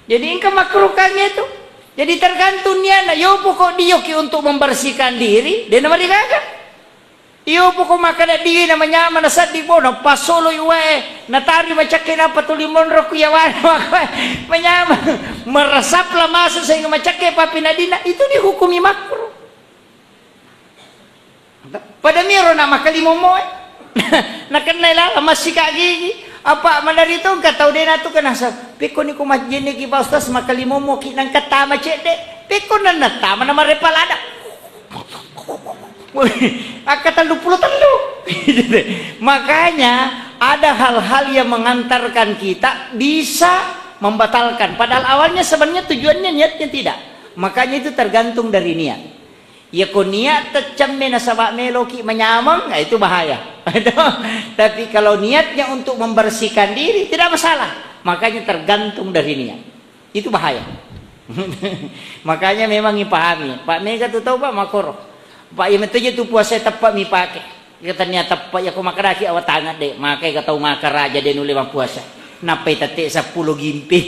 Jadi engka makruh kangnge tu. Jadi tergantung niatna. Yo poko dioki untuk membersihkan diri, de namarigaga. Yo poko makkeda diri na manyameng, na seddi bono, pasolo iwae, natari macakke nappa tuli monro ku yawana, manyameng. Meresaplah masuk sehingga macakke papinadina, itu dihukumi makruh. Pada miro na makkalimommo e. Nakennai lala massika gigi. Apa manari to engka tau de natu kenasa. Pekko ni ko majjenne ki Pak Ustaz makkalimommo ki nangka tama cedde. Pekko nanna tama na marepa lada. Akka tellu pulo tellu. Makanya ada hal-hal yang mengantarkan kita bisa membatalkan. Padahal awalnya sebenarnya tujuannya niatnya tidak. Makanya itu tergantung dari niat. Iya ko niat teccemme nasaba meloki manyameng, nah, itu bahaya. Tapi kalau niatnya untuk membersihkan diri, tidak masalah. Makanya tergantung dari niat. Itu bahaya. Makanya memang ipahami. Pak mega tu tau, Pak, makoro. Pak, iya metu je tu puasa teppa mi pake. Iya tania teppa, iya ko makkadaki awatangeng de. Makai ka tau makaraja de nulle mappuasa. Nappai tette seppulo gimpi.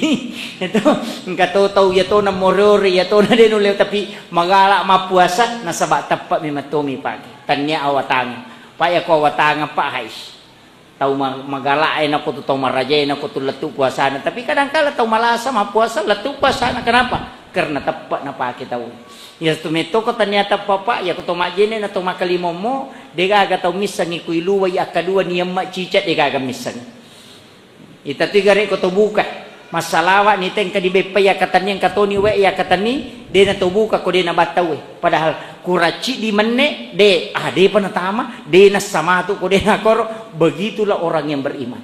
Itu engka to tau iya to na more-ore, iya to na de nulle, tapi magala mappuasa nasaba teppa mi metto mi pake. Tania awatangeng. Pak, iya ko awatangeng, Pak, hais. Tau ma-, magala e nako tu tau maraja e nako tu lettu puasana. Tapi kadangkala tau malasa mappuasa lettu puasana. Kenapa? Karena teppa napake tau. Iya tu metto ko tania teppa, Pak, iya ko to majjenne na to makkalimommo, de gaga tau missengi ku iluwai akkadua niamma cicak de gaga missengi. Ita tu gare ko to buka. Massalawa ni tengka dibeppai yakkatenni engka toni we yakkatenni de na to buka ko de na battau we. Padahal kuracci di menne de, ah, de pa natama, de nassa matu ko de na koro. Begitulah orang yang beriman.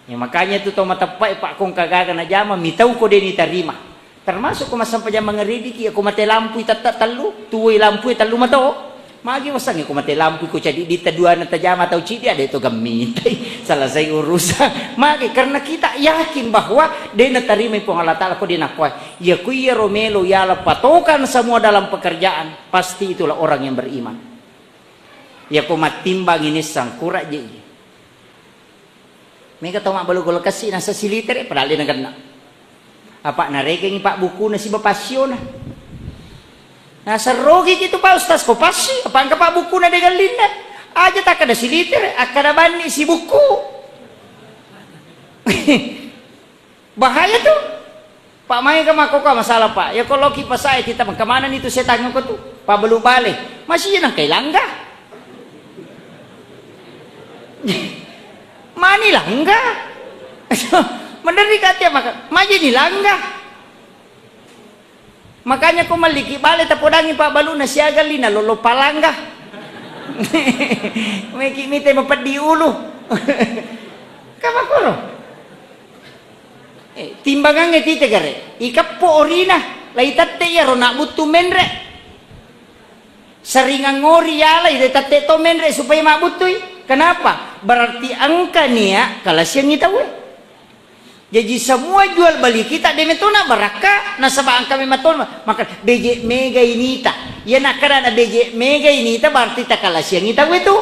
Ya, makanya itu tau mateppa e, Pak, kong kagaga najama mitau ko de ni tarima. Termasuk ko massempajang mangeridiki, iya ko mate lampui tette tellu, tuwoi lampui tellu mato. Magi wasengnge ko mate lampui ko cadi ditta duana tajama tau cidi, ada itu gemmitai. Selesai urusan. Magi karena kita yakin bahwa de natarima Puang Allah Taala ko de nakuai. Ya ku iya romelo yala patokan semua dalam pekerjaan, pasti itulah orang yang beriman. Ya ko mattimbang ini sangkura je. Mega tau mabbalu golokessi nasa silitere, padahal de nagenna. Apa narekengi pabbukuna siba passiona. Naserrogiki tu Pak Ustaz, ko passi, apa engka pabbukuna de gallinna. Aja takkada silitere, akkada banni sibukku. Bahaya tu. Pak, maega makkoka masalah, Pak. Ya, ko loki pasae tita, mangka manani tu setangnge ko tu? Pabbalu bale. Masih nangkai langga. Mani langga. Menderri katia maka, majini langga. Makanya ko malliki bale tapodangi pabbaluna siaga lina lolo palangga. Meki mite mapeddi ulu. Kamakoro. Eh, timbangangnge tite gare, ikeppo orina, laitette iyaro nabbuttu menre. Seringang ngori yalai, laitette to menre supaya mabbuttui. Kenapa? Berarti engka nia kalasiangi tauwe. Jaji semua jual beli kita de metona barakka, nasaba engka memang to maka beje mega inita. Iya nakkada na beje mega inita berarti takalasiangi tauwe tu.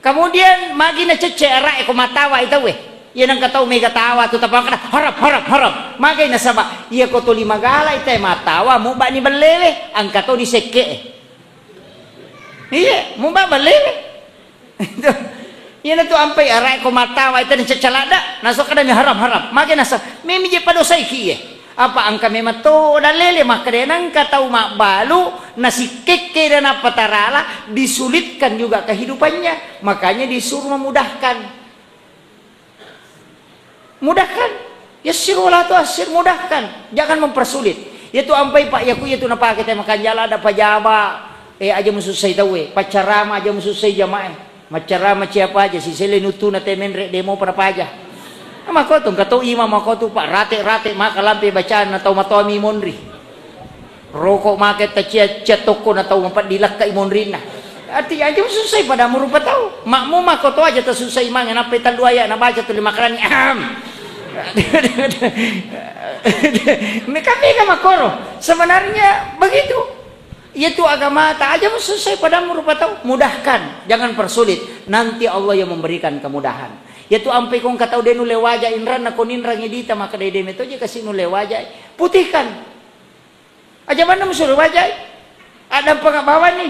Kemudian magi nacecce ara'e ko mattawai tauwe. Iya nengka tau mega tawa tu tapakada haram, haram, haram. Magai nasaba iya ko tuli magala ita mattawa mubani bellewe, engka to di sekke. Iya, muba bellewe. Iya na tu ampai ara'e ko mattawa ita nacecce ladda, naso kadami haram, haram. Magai nasa, memi je padosaiki iye. Apa engka memang to dalele makkeda nengka tau mabbalu nasikkekke dan apa tarala disulitkan juga kehidupannya, makanya disuruh memudahkan. Mudahkan. Yassir wala tuassir, mudahkan. Jangan mempersulit. Iya tu ampai Pak yaku iya tu napake te makanjala ada pajaba. Eh, aja musussai tauwe. Paccarama aja musussai jamae. Maccarama ciapa aja, sisele nuttuna te menre demo pada paja. Mako tu, engka to imam mako tu, Pak, rate-rate maka lampe bacaan na tau matoami monri. Roko make tacia-cia tokko na tau mapeddi lekka i monrinna. Arti aja susai padamu rupa tau. Makmu mako to aja tasusai mange nappai tallu aya nabaca tuli makarani. Ahem. Meka-meka makoro. Sebenarnya begitu. Iya tu agama ta aja susai padamu rupa tau, mudahkan, jangan persulit. Nanti Allah yang memberikan kemudahan. Iya tu ampai kong katau de nulle waja inranna ko ninrangi dita maka dede metoje kasi nulle waja. Putihkan. Aja manna musuru wajai. Ada pengabawani.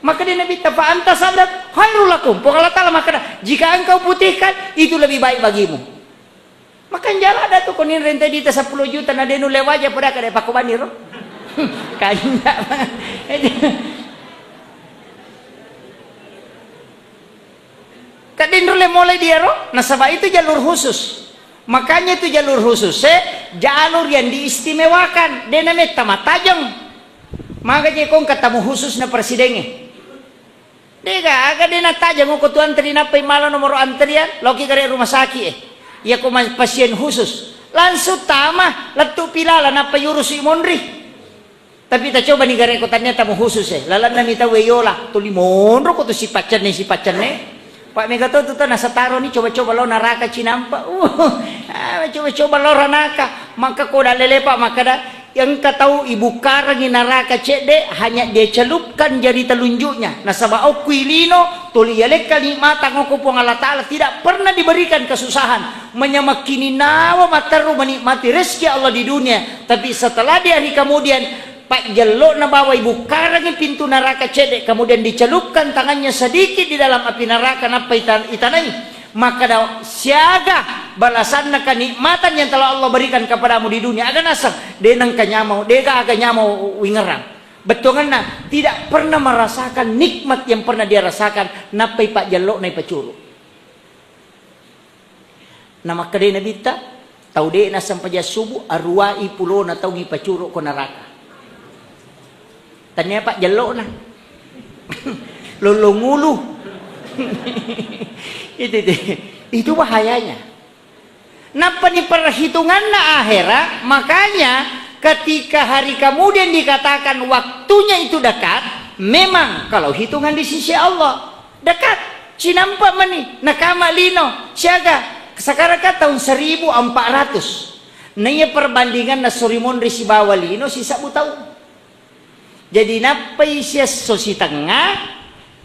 Maka dia Nabi ta fa anta sadaq khairul lakum. Pokok Allah Taala maka jika engkau putihkan itu lebih baik bagimu. Makanjala ada tu konin rente dita sepuluh juta na denu lewaja pada kada pakobani ro. Kanja. Kadinro le mulai dia ro, nasaba itu jalur khusus. Makanya itu jalur khusus, eh, jalur yang diistimewakan. Dena metta matajeng. Maka je kong katamu khusus na presidengnge. Dega aga de natajang ko tu antri nappai mala nomoro antrian, loki gare rumah sakit eh. Iya ko ma-, pasien khusus. Langsung tama lettu pilala nappai urusi monri. Tapi ta coba ni gare ko tania tamu khusus eh. Lalanna mi tau yola, tuli monro ko tu sipaccenne sipaccenne. Pak mega to tu tana sataro ni coba-coba lo naraka cinampa. Uh, ah, coba-coba lo ranaka. Maka ko dalele Pak maka da Engka tau ibukkarengngi naraka cedde, hanya dia celupkan jari telunjuknya. Nasaba okkui lino, tuli yalekka nikmatang okko Puang Allah Ta'ala, tidak pernah diberikan kesusahan. Manyamakkini nawa matteru menikmati rezeki Allah di dunia. Tapi setelah di hari kemudian, pajjello'na bawa ibukkarengngi pintu naraka cedde, kemudian dicelupkan tangannya sedikit di dalam api neraka, nappa ita-, itanai. Makkeda, siaga balasanna kenikmatan yang telah Allah berikan kepadamu di dunia? Aga naseng, de nengka nyamau, dega aga nyamau wingerang. Bettuanganna, tidak pernah merasakan nikmat yang pernah dia rasakan, nappai pajjello'na ipacuru. Na makkedai Nabitta, Tau de nassempajang subuh, aruwai pulona tau ipacuru ko naraka. Tania pajjello'na. Lollong ulu. Itu, itu. Itu bahayanya. Nappa ni perhitunganna akhera, makanya ketika hari kemudian dikatakan waktunya itu dekat, memang kalau hitungan di sisi Allah, dekat, cinampa mani, nakama lino, siaga, sekarang kan tahun seribu empat ratus. Naiya perbandingan nasori monri sibawa lino sisabbu taung. Jadi nappai siesso sitengnga,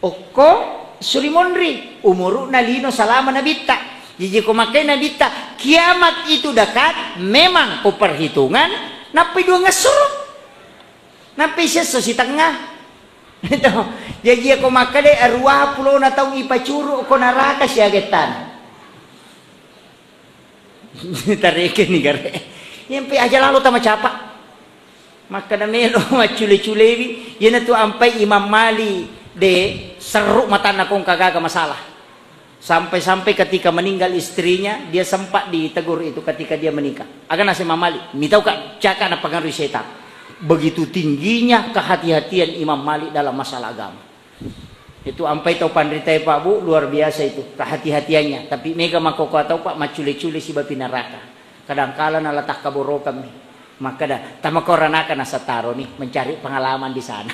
okko, Suri monri, umuru'na lino salama Nabitta. Jaji ko makkai Nabitta, kiamat itu dekat, memang ko perhitungan, nappai dua ngesso. Nappai siesso sitengnga. Itu. Jaji ko makkeda, "Aruwa pulona taung ipacuru ko naraka siaga ettana." Tarekeni gare. Yampe aja lalo tama capa. Makkeda melo maccule-culewi, iyanatu ampai Imam Malik de serru matanna kong kagaga masalah. Sampai-sampai ketika meninggal istrinya, dia sempat ditegur itu ketika dia menikah. Aga nase Imam Malik, mitau ka caka napengaruhi setan. Begitu tingginya kehati-hatian Imam Malik dalam masalah agama. Itu ampai tau panritae, Pak, Bu, luar biasa itu kehati-hatiannya. Tapi mega makkokkoe tau, Pak, maccule-cule sibawa pi naraka. Kadangkala nala takkaborokammi. Makkeda, "Tama ko ranaka nasataro ni, mencari pengalaman di sana."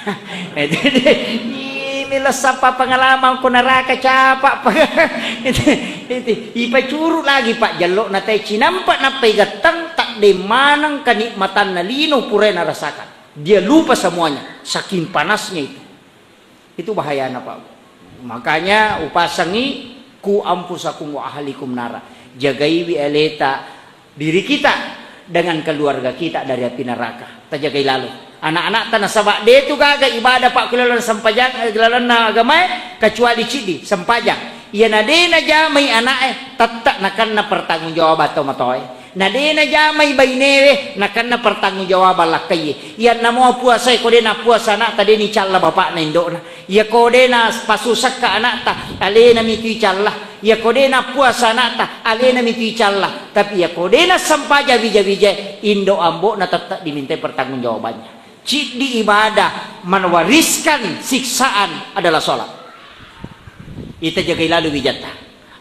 Ih, melo sappa pengalaman ko naraka capa. Itu, itu, ipacuru lagi, Pak, jello na tai cinampa nappai gattang, tak de maneng kenikmatanna lino pura narasakan. Dia lupa semuanya, saking panasnya itu. Itu bahayana, Pak. Makanya upasangi, "Ku anfusakum wa ahlikum nara." Jagaiwi aleta, diri kita dengan keluarga kita dari api neraka. Tajagai lalo anak-anakta, nasaba de tu gaga ibadah, Pak, ku lalenna sempajang, eh, lalenna agamae, kecuali ciddi, sempajang. Iyana de najamai anak'e, tette nakenna pertanggung jawab atau matoe. Na de najamai bainewe, nakenna pertanggung jawabang lakkaiye. Iyanna mua puasae, ko de nappuasa anakta, de nicalla bapakna indo'na. Iya ko de napasusakka anakta, alena mitu icalla. Iya ko de nappuasa anakta, alena mitu icalla. Tapi iya ko de nassempajang wija-wijae, indo ambo'na tette dimintai pertanggung jawabannya. Ciddi ibadah mewariskan siksaan adalah sholat. Ita jagai lalu wijatta.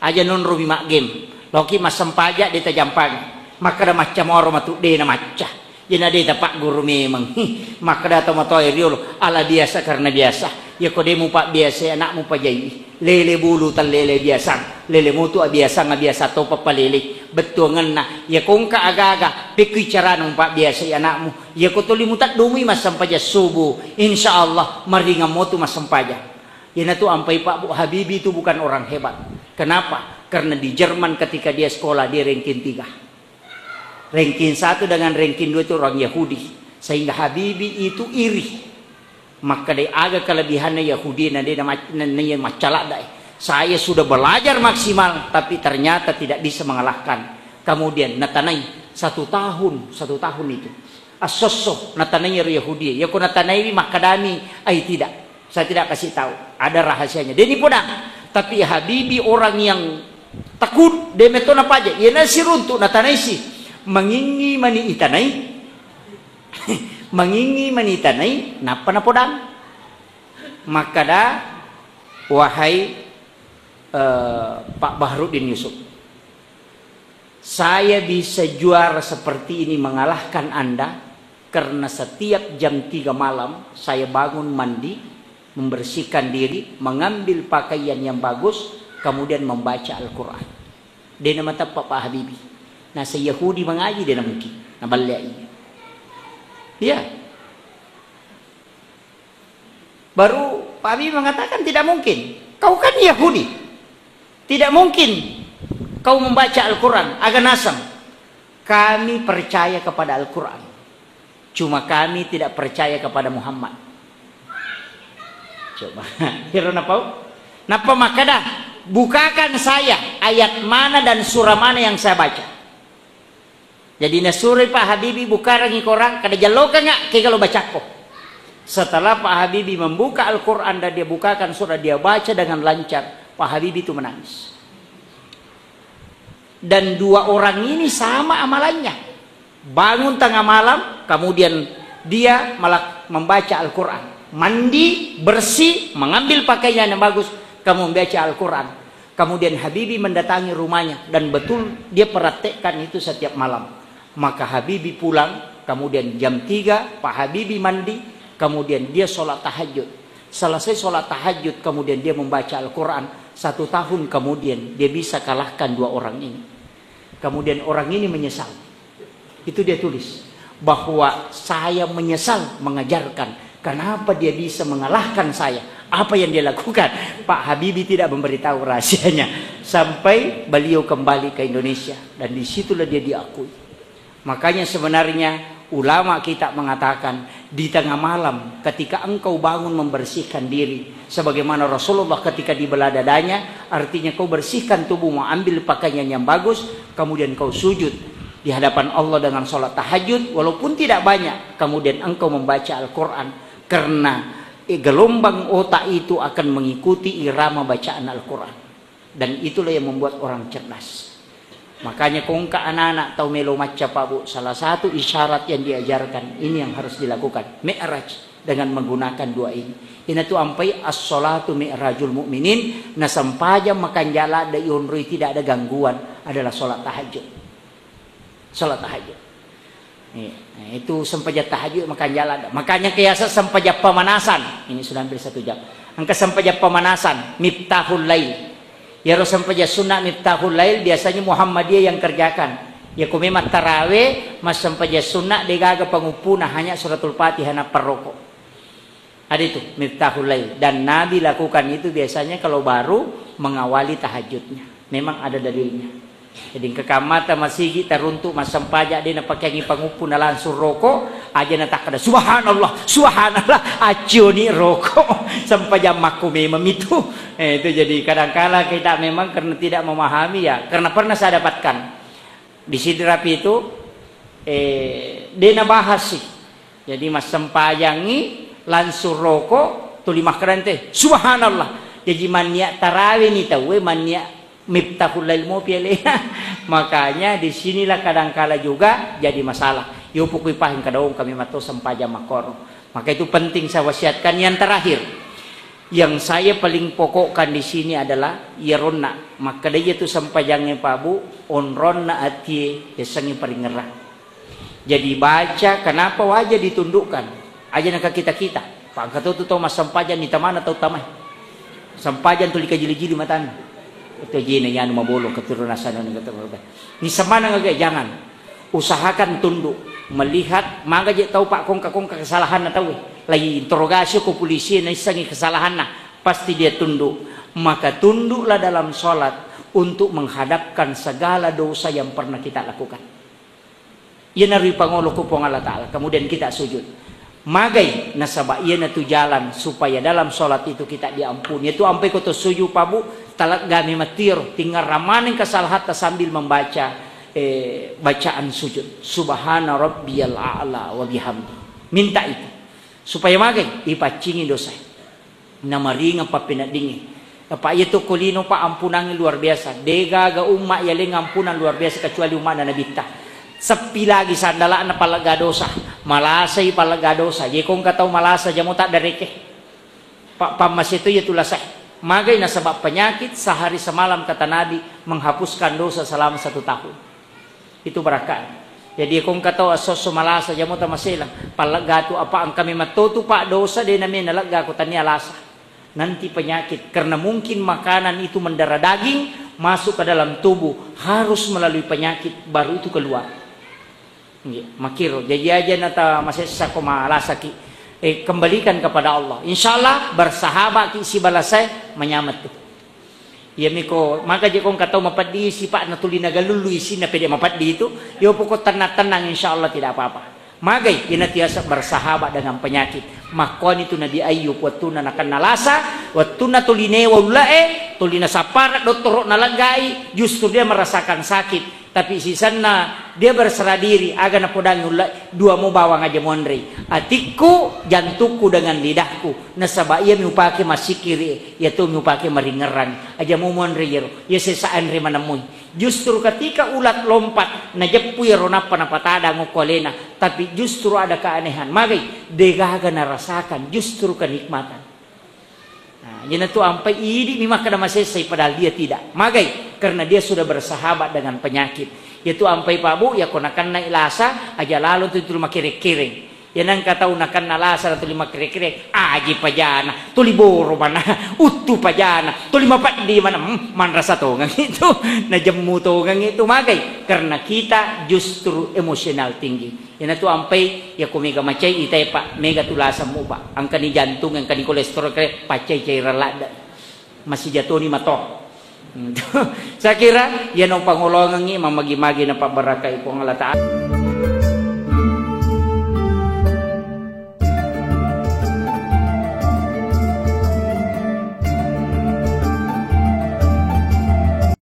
Aja nonromi maggame. Loki massempajang de tajampang. Makkeda macca moro matu de na macca. Jena de tapagguru memeng. Makkeda to matoe riolo, ala biasa karena biasa. Iya ko de mupabbiasai anakmu pajai. Lele bulu tallele biasang. Lele mutu abiasang, abiasa to pappalele. Bettuangenna. Iya ko engka aga-aga, pekkui carana mupabbiasai anakmu. Iya ko tuli mutaddumui massempajang subuh. Insya Allah, maringang motu massempajang. Iyanatu ampai Pak, Bu, Habibie itu bukan orang hebat. Kenapa? Karena di Jerman ketika dia sekolah, dia ranking tiga. Ranking satu dengan ranking dua itu orang Yahudi. Sehingga Habibie itu iri. Makkeda aga kelebihanna Yahudi na de na mac-, na, na, na maccalak dae. Saya sudah belajar maksimal, tapi ternyata tidak bisa mengalahkan. Kemudian natanai satu tahun, satu tahun itu. Assosso natanai ero Yahudi. Iya ko natanaiwi makkedami, "Ai tidak, saya tidak kasih tahu. Ada rahasianya." Deni podang. Tapi Habibie orang yang tekun, de metto napaja. Iyana siruntu natanaisi. Mangingngi mani itanai. Mangingngi mani itanai, nappa napodang. Makkeda, "Wahai, eh, Pak Bahruddin Yusuf, saya bisa juara seperti ini, mengalahkan Anda, karena setiap jam tiga malam saya bangun, mandi, membersihkan diri, mengambil pakaian yang bagus, kemudian membaca Al-Quran." De namateppa Pak Habibie. Nasa Yahudi mengaji, de namungkin. Naballeai. Iya. Baru Pak Habibie mengatakan, "Tidak mungkin. Kau kan Yahudi. Tidak mungkin kau membaca Al-Quran." Aga naseng, "Kami percaya kepada Al-Quran. Cuma kami tidak percaya kepada Muhammad." Coba. Iro napau? Nappa makkeda, "Bukakan saya ayat mana dan surah mana yang saya baca." Jadi nasuroi Pak Habibie bukarangi Quran, kada jallokanga kega lo bacakko. Setelah Pak Habibie membuka Al-Quran dan dia bukakan surah, dia baca dengan lancar, Pak Habibie itu menangis. Dan dua orang ini sama amalannya. Bangun tengah malam, kemudian dia malah membaca Al-Quran. Mandi, bersih, mengambil pakaian yang bagus, kamu membaca Al-Quran. Kemudian Habibie mendatangi rumahnya dan betul dia praktekkan itu setiap malam. Maka Habibie pulang, kemudian jam tiga Pak Habibie mandi, kemudian dia sholat tahajud. Selesai sholat tahajud, kemudian dia membaca Al-Quran. Satu tahun kemudian dia bisa kalahkan dua orang ini. Kemudian orang ini menyesal. Itu dia tulis, bahwa saya menyesal mengajarkan. Kenapa dia bisa mengalahkan saya? Apa yang dia lakukan? Pak Habibie tidak memberitahu rahasianya sampai beliau kembali ke Indonesia, dan disitulah dia diakui. Makanya sebenarnya ulama kita mengatakan, di tengah malam ketika engkau bangun membersihkan diri, sebagaimana Rasulullah ketika dibelah dadanya, artinya kau bersihkan tubuhmu, ambil pakaian yang bagus, kemudian kau sujud di hadapan Allah dengan sholat tahajud, walaupun tidak banyak, kemudian engkau membaca Al-Quran, karena, eh, gelombang otak itu akan mengikuti irama bacaan Al-Quran. Dan itulah yang membuat orang cerdas. Makanya kongka anak-anak tau melo macca, Pak Bu, salah satu isyarat yang diajarkan, ini yang harus dilakukan. Mi'raj dengan menggunakan dua ini. Inatu ampai as-salatu mi'rajul mu'minin, na sempajang makanjala ada ionroi tidak ada gangguan adalah sholat tahajud. Sholat tahajud. Iya. Nah, itu sempajang tahajud makanjala ada. Makanya kiasa sempajang pemanasan. Ini sudah hampir satu jam. Engka sempajang pemanasan, miftahul lail. Yaro sempajang sunnah miftahul lail biasanya Muhammadiyah yang kerjakan. Ya, ku memang tarawih, mas sempajang sunnah degaga panguppuna, hanya suratul Fatihah na paroko. Ada itu, miftahul lail. Dan Nabi lakukan itu biasanya kalau baru mengawali tahajudnya. Memang ada dalilnya. Jadi, engka kammata masigi taruntu massempajang de napakeangi panguppu na langsung roko, aja natakkada, "Subhanallah, subhanallah," accioni roko. Sempajang makko memang itu. Eh, itu jadi kadangkala kita memang karena tidak memahami ya, karena pernah saya dapatkan. Di Sidrap itu, eh, de nabahas sih. Jadi massempajangngi langsung roko, tuli makkedante, "Subhanallah." Jadi mannia tarawini tauwe, mannia miftahul lail mopi alena. Makanya di sinilah kadangkala juga jadi masalah. Yo pokoi pahing kadaong kami matto sempajang makkoro. Maka itu penting saya wasiatkan yang terakhir. Yang saya paling pokokkan di sini adalah iyaronna makkeda iya tu sempajangnge Pak Bu, onronna atie yasengnge paringerrang. Jadi baca, kenapa wajah ditundukkan? Aja naka kita-kita. Pangka tu tau massempajang ni tamana tau tamai. Sempajang tuli kajili-jili matana. Itu jina yanu mabolong keturunan sana ni keturunan. Ni semana ngagai, jangan. Usahakan tunduk, melihat, maga je tau pakkongka-kongka kesalahanna tauwe. Lai interogasi ko polisi, naissengi kesalahanna, pasti dia tunduk. Maka tunduklah dalam sholat untuk menghadapkan segala dosa yang pernah kita lakukan. Iyanaro ipangolo ko Puang Allah Ta'ala, kemudian kita sujud. Magai, nasaba iyanatu jalan supaya dalam sholat itu kita diampuni. Itu ampai ko to sujud, Pak Bu, taleggami matiro, tingerang maneng kesalahatta sambil membaca, eh, bacaan sujud. Subhana rabbiyal a'la wa bihamdi. Minta itu. Supaya magai, ipaccingi dosa. Namaringeng pappeneddingnge. Apa iya tokko lino, Pak, ampunangnge luar biasa. Degaga umma yaleng ampunang luar biasa kecuali umma'na Nabitta. Seppi lagi sandala'na pallegga dosa. Malasai pallegga dosa. Jekongka tau malasa jamo taddareke. Pak, pammase to iya tu lasae. Magai nasaba penyakit sehari semalam kata Nabi menghapuskan dosa selama satu tahun. Itu barakka. Jadi, kongka tau esso-esso malasa, jamo tamaselang. Palleggatu apa engka memang totu, Pak, dosa, de name nalegga ko tania lasa. Nanti penyakit. Karena mungkin makanan itu mendarah daging, masuk ke dalam tubuh, harus melalui penyakit, baru itu keluar. Nggih, makiro. Jadi aja nata masessa ko malasaki. Eh, kembalikan kepada Allah. Insya Allah, bersahabat ki sibalasai, manyamet tu. Iyami ko, maka je kongka tau mapeddi sipa'na tuli nagalullu isinna pede mapeddi itu, yo pokok tenang-tenang, insya Allah tidak apa-apa. Magai, ina tiasa bersahabat dengan penyakit. Makkuani tu Nabi Ayub, wettunna nakenna lasa, wettunna tuli newa ullae, tuli nasappara dottoro naleggai, justru dia merasakan sakit. Tapi sisenna dia berserah diri, aga napodangi ulla, dua mo bawang aja monrei. Atikku, jantukku dengan lidahku. Nasaba iyami upake massikiri, iyatomi upake maringerrang. Aja mo monrei iyaro, iya sesa anre manemmui. Justru ketika ulat lompat, najeppu iyaro nappa napatadang okko alena. Tapi justru ada keanehan. Magai, degaga narasakan justru kenikmatan. Nah, iyanatu ampai idi mi makkeda masessai, padahal dia tidak. Magai, karena dia sudah bersahabat dengan penyakit. Yaitu ampai Pak Bu, yako nakennai lasa, aja lalo tu tuli makereng-kereng. Ya nangka tau nakenna lasa na tuli makereng-kereng, aji pajana, tuli boro mana, uttu pajana, tuli mapeddi mana, hmm, manrasa tongang itu, najemmu tongang itu. Magai, karena kita justru emosional tinggi. Iyanatu ampai, yako mega macai itai, Pak, mega tu lasa mupa. Engkani jantung, engkani kolesterol, kare, pacai cairan ladde. Masijatoni mato. Saya kira, iya no pangolongengngi, mamagi-magi na pabbarakkai Puang Allah Ta'ala.